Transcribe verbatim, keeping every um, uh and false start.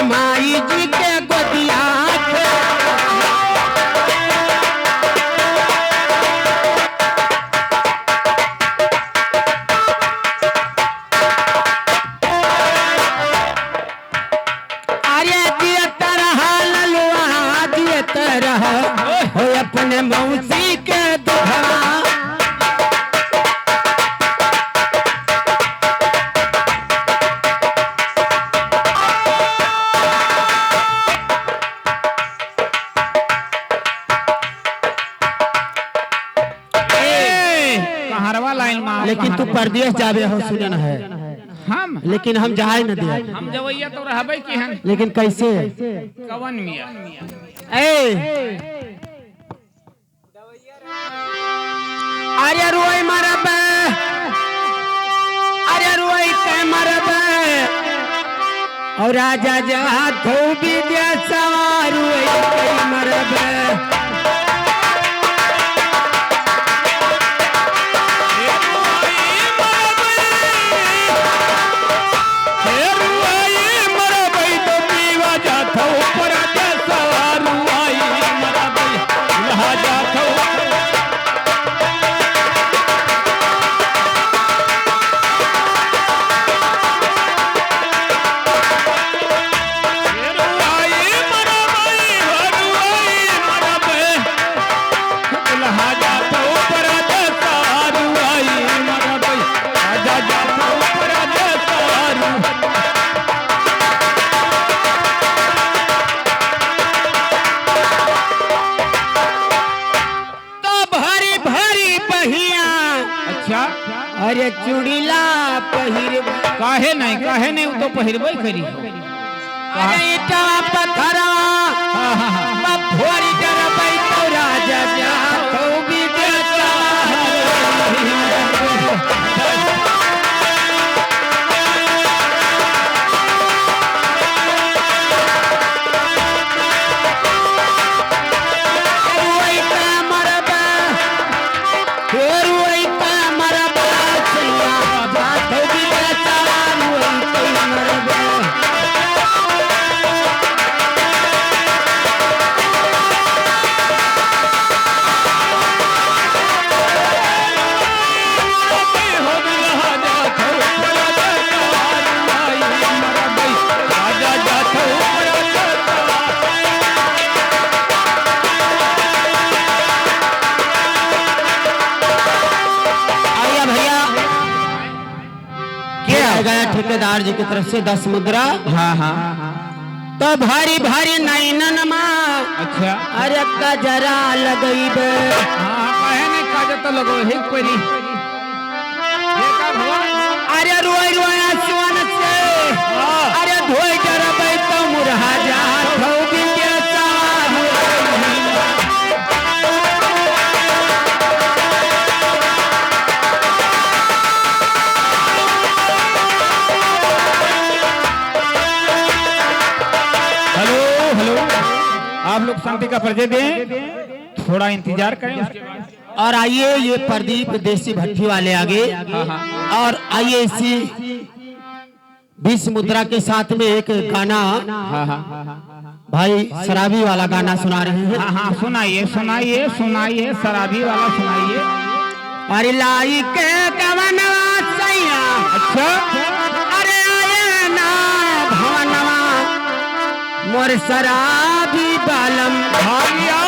माई जी के गोदिया के। अरे जियत रहा ललुआ, जियत रहा हो अपने मौसी के दुधवा। ए, कहरवा लाइन मार, लेकिन तू कहरवा। परदेस जाबे हो, सुनन है। हम? लेकिन हम जाए न दे। हम जवैया तो रहबे की हन। लेकिन कैसे? कवन मिया? ए, अरे रोई मरबे, अरे रोई के मरबे, और राजा जात हो विदेशवा, रोई के मरबे। तो भारी भारी बहिया। अच्छा। अरे चुड़ीला पहिरबे। काहे नहीं, काहे नहीं, वो तो पहिरबे करी। अरे ईटवा पत्थरवा, हाँ, हाँ, हाँ। बा फोरी डरबै तो राजा जा, तो विदेशवा। आइए भैया, क्या? दिया गया ठेकेदार जी की तरफ से दस मुद्रा। हाँ, हाँ। तो भारी भारी नैनन मा। अच्छा। अरे कजरा लगइबे। हाँ, काहे नहीं काजर तो लगो, हे कोई नहीं। अरे रोई रोई आंसुअन से, हाँ। अरे धोई डरबै तो मुरहा जात हो विदेशवा। हेलो, हेलो, आप लोग शांति का परिचय दें, थोड़ा इंतजार करें, उसके बाद। और आइए, ये प्रदीप देसी भट्टी वाले आगे। हाँ, हाँ। और आइए, इसी बीस मुद्रा के साथ में एक गाना हाँ, हाँ। भाई शराबी वाला गाना सुना रहे हैं। हाँ, हाँ, सुनाइए, सुनाइए, सुनाइए, शराबी वाला सुनाइए। अरे लाई के गवनवा सैया। अच्छा। अरे आए ना भवनवा मोर शराबी बालम। भाई आ